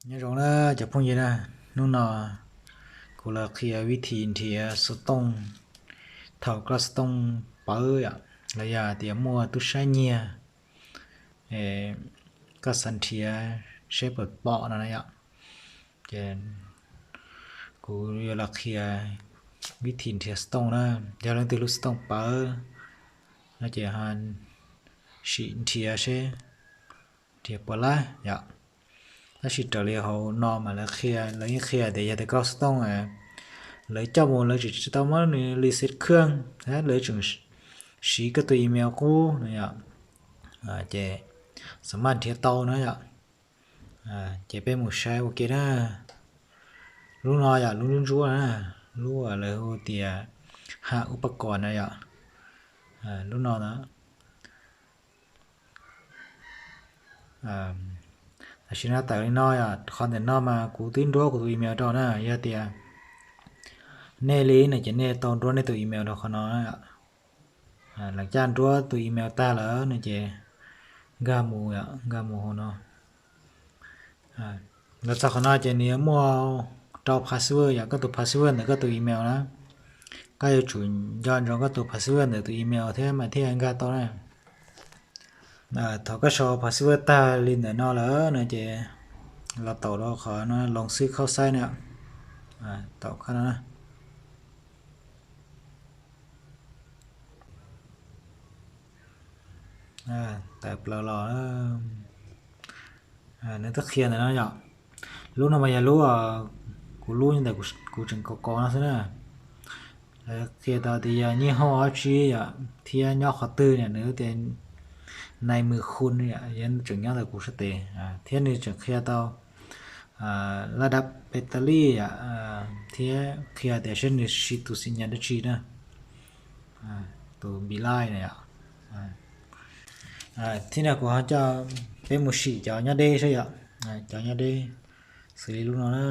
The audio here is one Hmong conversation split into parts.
Nyob zoo na cov phooj ywg na, hnub no kuv los qhia vib thim nrhiav xov tooj thaum koj xov tooj pawv yom, los yog tias muaj tub sab nyiag, koj xav nrhiav seb puas pom no na yom. Ces kuv yuav los qhia vib thim nrhiav xov tooj na. Yog leej twg lub xov tooj pawv no ces ho sim nrhiav seb nrhiav puas lab yom. Tab sis raws li hauv no mas lawv qhia, lawv yeej qhia tias yog tias koj xov tooj lawv coj mus lawv tseem tsis tau muab nws reset khawj, lawv tseem siv koj tus email qub no yom, ces xam maj nrhiav tau na yom. Ces peb mus saib ua ke na. Lub no yom, lub ntsuab ntsuab na, lub uas lawv hu tias ha ub pab kos na yom. Lub no na, tam sim no tawm li no yom, qhov ntawm no mas kuv twb nruab kuv tus email rau na. Yog tias nej li no ces nej tau nruab nej tus email rau qhov no. Lam caj nruab tus email tag lawm no ces nkag mus, nkag mus hauv no. Los txog qhov no ces nws yuav muaj rau password yom, koj tus password ntawm koj tus email na. Koj yuav tsum nco ntsoov koj tus password ntawm tus email thiab mas thiaj nkag tau na. Thaum koj sau password tag li ntawm no lawm no ces los taum rau qhov no loo xwb khauj xaib na. Taum qhov no na. Tawm plaws los, nws twb qhia ntawm no yom. Lub no mas yog lub kuv lub ntawm kuv tseem kos kos no xwb na. Qhia tau tias yog nyij hauj dab tsi yom, thiab nyob qhov twg na, nws tias nai mus khu yom, yog tseem nyob ntawm kuv sab tes, thiab nws tseem qhia tau laj dab pes tas li yom, thiab qhia tias seb nws siv tus xi nyas dab tsi na, tus npi laij na yom. Thiab no kuv ho coj peb mus sim cov nyob deb saib yom, cov nyob deb xws li lub no na.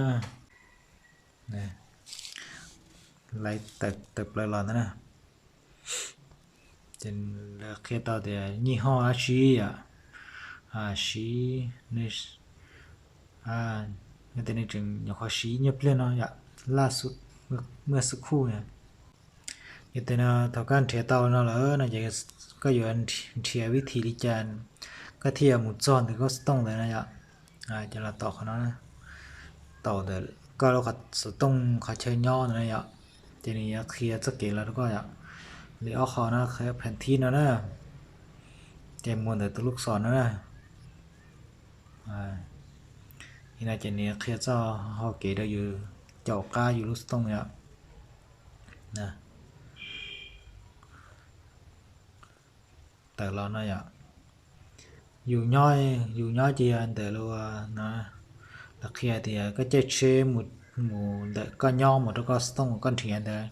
Lawv tawm plaws los ntawd na. Ces lawv qhia tau tias nyij hauj dab tsi yom, siv, yog tias nws tseem nyuam qhuav siv nyuag pliag no yom, laj, muaj xu khuj na. Yog tias no thaum koj nrhiav tau no lawm no ces koj yuav nrhiav vib thim li cas koj thiaj yuav mus txog ntawm koj xov tooj ntawd na yom. Ces los taum qhov no, taum ntawm koj lub xov tooj qhov chaw nyob ntawd na yom. Ces nws yuav qhia txoj kev los rau koj yom. Li ob qho no qhia phan thib no na, ces mus ntawm tus lub xos no na. Li no ces nws qhia txoj hau kev rau yus caum qab yus lub xov tooj yom. Tawm los no yom. Yus nyob, yus nyob ces yog ntawm lub no, lawv qhia tias koj caij tsheb mus ntawm koj nyob mus rau koj xov tooj uas koj nrhiav ntawd,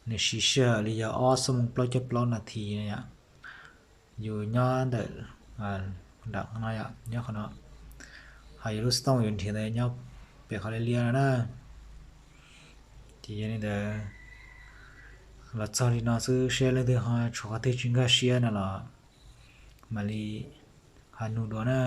nws siv sij hawm li yog ob xuab moos plaub caug plaub nas this na yom. Yus nyob ntawm nram no yom, nyob qhov no, ho yus lub xov tooj yus nrhiav ntawd nyob pem qhov liab liab no na. Ces yog li ntawd, los txog li no xwb, seb leej twg ho tshuav qhov twg tsis nkag siab no los mam li ho nug dua na.